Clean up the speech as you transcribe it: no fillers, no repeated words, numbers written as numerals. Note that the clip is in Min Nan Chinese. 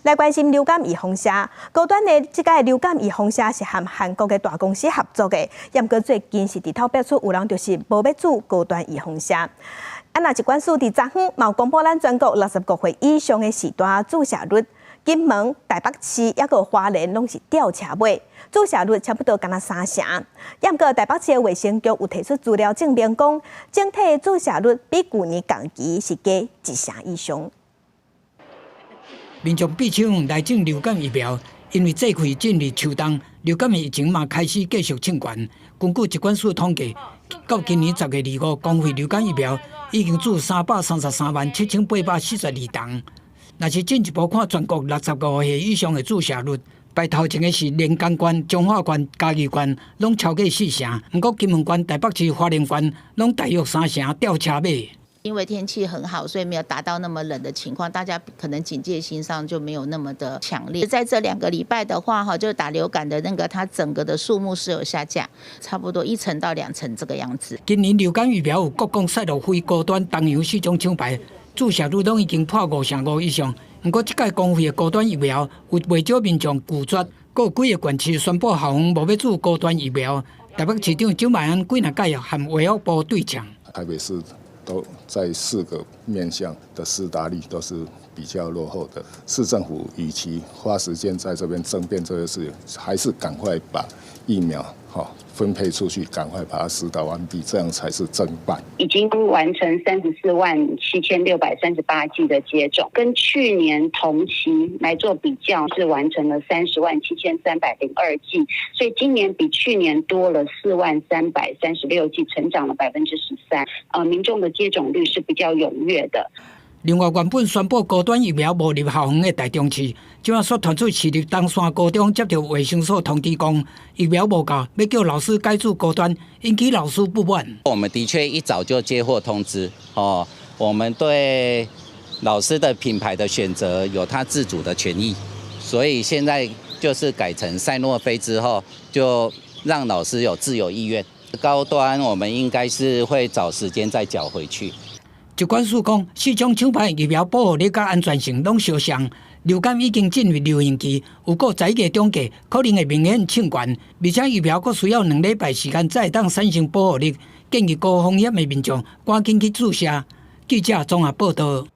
來關心流感預防射，高端的這個流感預防射是和韓國的大公司合作的，毋過最近是佇透爆出有人就是無欲注高端預防射。啊，若疾管署佇昨昏嘛有公布咱全國65歲以上的施打注射率，金門、台北市抑閣花蓮攏是吊車尾，注射率差不多干焦三成。毋過台北市的衛生局有提出資料證明講，整體的注射率比舊年同期是加一成以上。民眾比搶來種流感疫苗，因為這季進入秋冬，流感的疫情嘛開始繼續衝懸。根據疾管署統計，到今年10月25，公費流感疫苗已經注33337,842筒。若是進一步看全國65歲以上的注射率，排頭前的是連江縣、彰化縣、嘉義縣，攏超過四成。毋過金門縣、台北市、花蓮縣攏大約三成吊車尾。因為天氣很好，所以沒有達到那麼冷的情況，大家可能警戒心上就沒有那麼的強烈。在這2個禮拜的話，哈，就打流感的那個，它整個的數目是有下降，差不多一成到兩成這個樣子。今年流感疫苗有國光、賽諾菲、高端、東洋四種廠牌，注射率攏已經破五成五以上。毋過這屆公費的高端疫苗有袂少民眾拒絕，閣有幾个縣市宣布校方無欲注高端疫苗。台北市長蔣萬安幾若擺和衛福部對嗆。台北市都在四個面向的施打率都是比較落後的。市政府與其花時間在這邊爭辯這個事，還是趕快把疫苗哈分配出去，趕快把它施打完畢，這樣才是正辦。已經完成347,638劑的接種，跟去年同期來做比較，是完成了307,302劑，所以今年比去年多了40,336劑，成長了13%。民眾的接種率是比較踴躍的。另外，原本宣布高端疫苗無入校園的台中市，這擺煞傳出市立冬山高中接著衛生所通知講疫苗無夠，欲叫老師改注高端，引起老師不滿。我們的確一早就接獲通知，哦，我們對老師的品牌的選擇有他自主的權益，所以現在就是改成賽諾菲之後，就讓老師有自由意願。高端我們應該是會找時間再繳回去。疾管署講，四種廠牌疫苗保護力佮安全性攏相像，流感已經進入流行期，有過11月中過可能會明顯衝懸，而且疫苗閣需要2禮拜時間才會當產生保護力，建議高風險的民眾趕緊去注射。記者綜合報道。